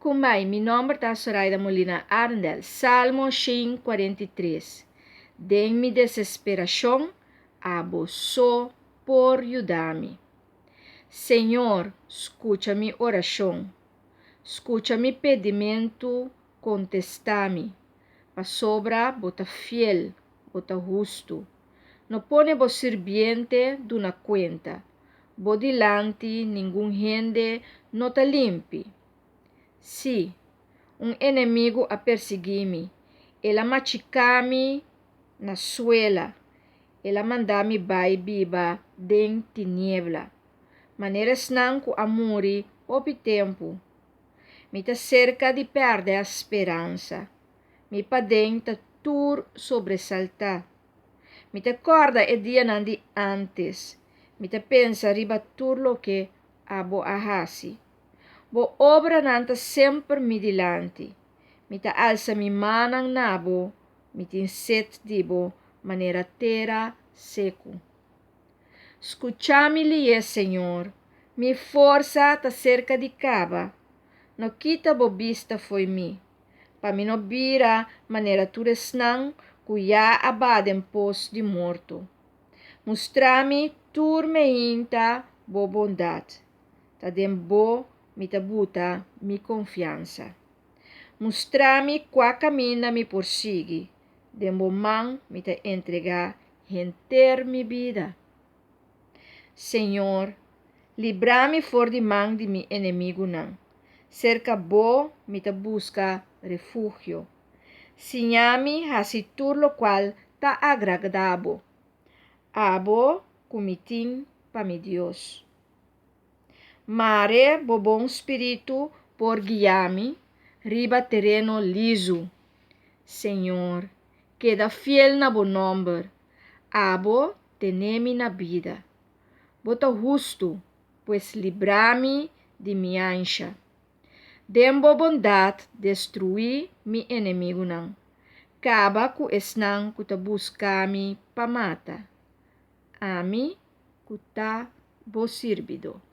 Kumbai, mi nòmber ta Soraida Molina Arendel. Salmo 143. Den mi desesperashon, abo so por yuda mi. Señor, skucha mi orashon. Skucha mi pedimentu, kontestá mi. Pasobra bo ta fiel, bo ta hustu. No pone bo sirbiente duna kuenta. Bo dilanti ningun hende no ta limpi. Sí, un enemigu a persiguí mi, el a machiká mi na suela, el a manda mi bai biba den tiniebla, manera esnan ku a muri hopi tempu. Mi ta serka di pèrdè speransa, mi paden ta tur sobresaltá. Mi ta kòrda e dianan di ántes, mi ta pensa riba tur loke abo a hasi. Bo obranan ta semper mi dilanti. Mi ta alsa mi mannan na bo, mi tin set di bo manera tera seku. Skucha mi lihé, Señor, mi forsa ta serka di kaba. No kita bo bista fo'i mi, pa mi no bira manera tur esnan ku ya a baha den pos di morto. Mustra mi tur meinta bo bondat. Ta den bo mi ta buta mi konfiansa. Mustra mi kua kaminda mi por sigui, den bo man mi ta entregá henter mi bida. Señor, libra mi for di man di mi enemigunan. Serka bo mi ta buska refugio. Siña mi hasi tur lokual ta agradá bo. Abo ku mi tin pa mi Dios. Mare bo bon spiritu por guia mi riba tereno lizu. Señor, keda fiel na bo nòmber. Abo tene mi na bida. Bo ta hustu, pues libra mi di mi ansha. Den bo bondat destruí mi enemigunan. Kaba ku esnan ku ta buska mi pa mata. Ami ku ta bo sirbidó.